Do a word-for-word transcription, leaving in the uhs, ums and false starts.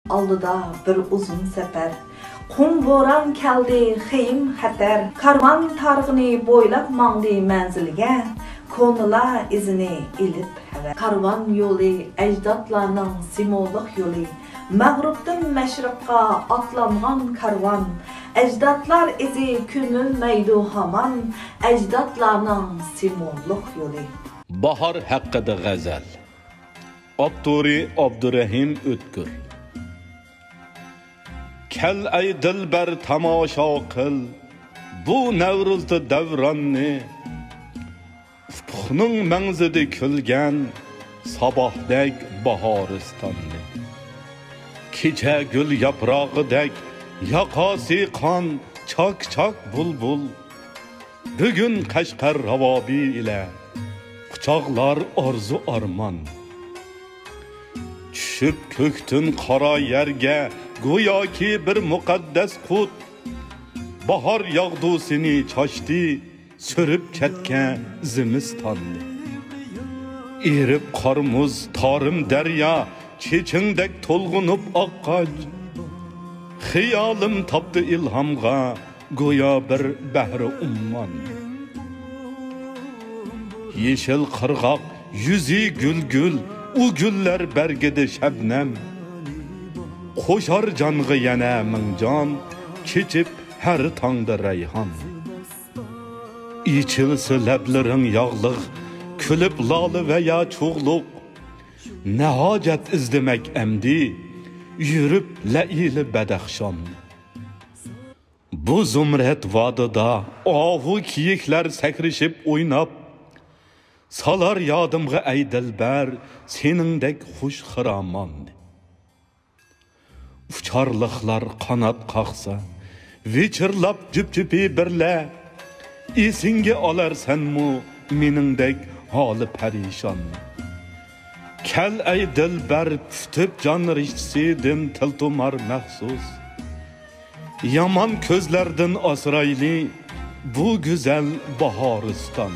ئالدىدا بىر ئۇزۇن سەپەر. قۇم بوران كەلدى، خېيىم خەتەر. كارۋان تارغىنى بويلاپ ماڭدى مەنزىلگە. كونىلار ئىزىنى ئېلىپ ھەۋەر. كارۋان يولى ئەجدادلارنىڭ سىمۋوللۇق يولى. مەغرىبتىن مەشرىققا ئاتلانغان كارۋان. ئەجدادلار ئىزى كۆمۈلمەيدۇ ھامان. ئەجدادلارنىڭ سىمۋوللۇق يولى. باھار ھەققىدە غەزەل. ئاپتورى ئابدۇرەھىم ئۆتكۈر. كەل ئەي دىلبەر تاماشا قىل، بۇ نەۋرۇزدا دەۋراننى. ئۇپۇقنىڭ مەڭزىدە كۈلگەن ساباھدەك باھارىستاننى. كېچە گۈل ياپراغىدەك ياقاسى قان، چاك-چاك بۇلبۇل. بۈگۈن قەشقەر راۋابى ئىلە قۇچاقلار ئارزۇ ئارمان. چۈشۈپ كۆكتىن قارا يەرگە گوياكى بىر مۇقەددەس قۇت. باھار ياغدۇسىنى چاچتى، سۈرۈپ كەتكەن زىمىستاننى. ئېرىپ قار مۇز تارىم دەريا، چېچىڭدەك تولغىنىپ ئاققاچ. خىيالىم تاپتى ئىلھامغا گويا بىر بەھرى ئۇممان. يېشىل قىرغاق يۈزى گۈل-گۈل، ئۇ گۈللەر بەرگىدە شەبنەم. قوشار جانغا يەنە مىڭ جان، چېچىپ ھەر تاڭدا رەيھان. ئېچىلسا لەپلىرىڭ ياغلىق، كۈلۈپ لالە ۋە يا چۇغلۇق. نە ھاجەت ئىزدىمەك ئەمدى، يۈرۈپ لەئىلى بەدەخشان. بۇ زۇمرەت ۋادىدا ئاھۇ كېيىكلەر سەكرىشىپ ئويناپ، سالار يادىمغا ئەي دىلبەر سېنىڭدەك خۇش خىرامان. ئۇچارلىقلار قانات قاقسا، ۋىچىرلاپ جۈپ-جۈپى بىرلە، ئېسىڭگە ئالارسەنمۇ مېنىڭدەك ھالى پەرىشان. كەل ئەي دىلبەر، پۈتۈپ جان رىشتىسىدىن تىلتۇمار مەخسۇس. يامان كۆزلەردىن ئاسرايلى بۇ گۈزەل باھارىستان.